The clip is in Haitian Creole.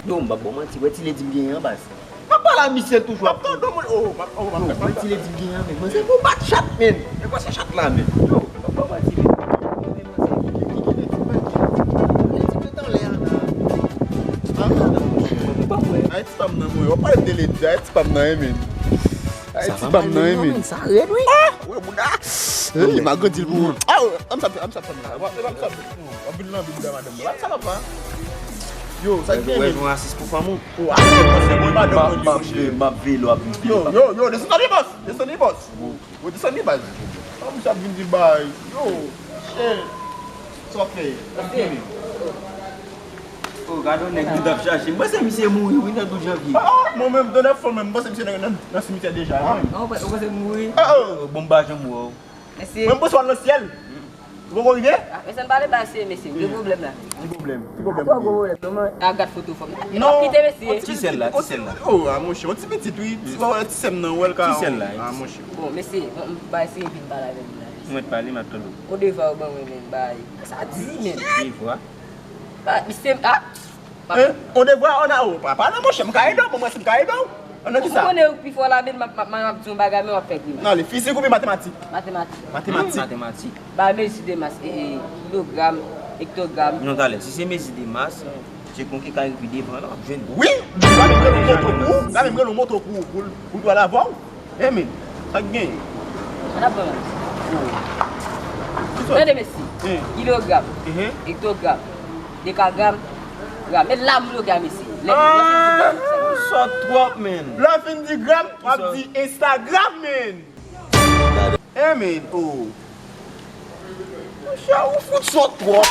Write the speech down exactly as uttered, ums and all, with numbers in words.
Yo, m p ap ba w manti, wè ti ledi m genyen an baz. M ap pale a misye toujou ap tande mwen. Oh, m ap, oh, m ap fè sa. Wè ti ledi m genyen an, men. Mwen se pou bat chat, men. E kwa se chat la, men? Yo, m ap ba w manti, men. Yo, men, mwen se ki, ki, ki ledi m genyen? Ledi m genyen anlè a la. Ay, ti pa m nan, mwen. W ap pale de ledi, ay, ti pa m nan, men. Ay, ti pa m nan, men. Sa rèd, wi. Ah! Wè, bouda. Wi, m a grandi l pou ou. Ah, oh, m sa, m sa, m sa. W ap vin nan vi bouda madanm mwen. Sa papa. Yo, sa ki gen? Wè, yon rasis pou fanm ou. Oh, ah, se mwen madanm mwen, m ap veye, m ap veye lè w ap vin. Yo, yo, yo, desann li, bòs. Desann li, bòs. Yo, desann li, baz. Fanm sa vin di bay. Yo, shit. Sa w ap fè? Sa k gen? Oh, gade yon nèg ki t ap chache. Mwen se misye mouri, wi, nan douz janvye. Ah, mwen menm, Donald Trump menm, mwen se misye nan, nan, nan simityè deja, mwen. Ah, ou panse mouri? Ah, oh. Bon, m pa janm wè w. Mesye. Mwen, m panse w al nan syèl. Ou poko rive? Ah, mesye, n pale ba se mesye, gen pwoblèm la. Ki pwoblèm? Ki pwoblèm? Gwo pwoblèm, non, mwen. A gad foto fanm. Non. Kite mesye. Ti sèl la, ti sèl la. Oh, ah, monchè, yon ti pitit, wi. Ti, ti sèm nan, wè l ka. Ti sèl la. Ah, monchè. Bon, mesye, m, m ba eseye vin pale avè l la. Mwen pale, m ap tande w. Yon devwa ou ban mwen, men, bay. Sa di, men. Devwa? Ba, misye, ah. Hein? On devwa, on a, oh, pa, pa nan monchè, m ka ede w, bon, mwen si m ka ede w. An nan kisa? Ou konnen ou pi fò la, men m ap, m ap, m ap di yon bagay, men w ap fè grimas. Nan, ale, fizik oubyen matematik? Matematik. Matematik. Matematik. Ba mezi de mas, e, e, kilogram, ektogram. Non, talè, si se mezi de mas, se konki ka rive devan la, w ap jwenn. Wi, la menm rele w moto pou ou, la menm rele w moto pou ou, pou, pou l pral avè w. Emen, sa k genyen? An ap ban. Tande mesye. Kilogram, ektogram, dekagram, gram. E la m bloke a mesye. Lè, lè m fin di gram, sa. Ou sòt twòp, men. Lè w fin di gram, w ap di Instagram, men. Emen, oh. Monchè, ou fout sòt twòp.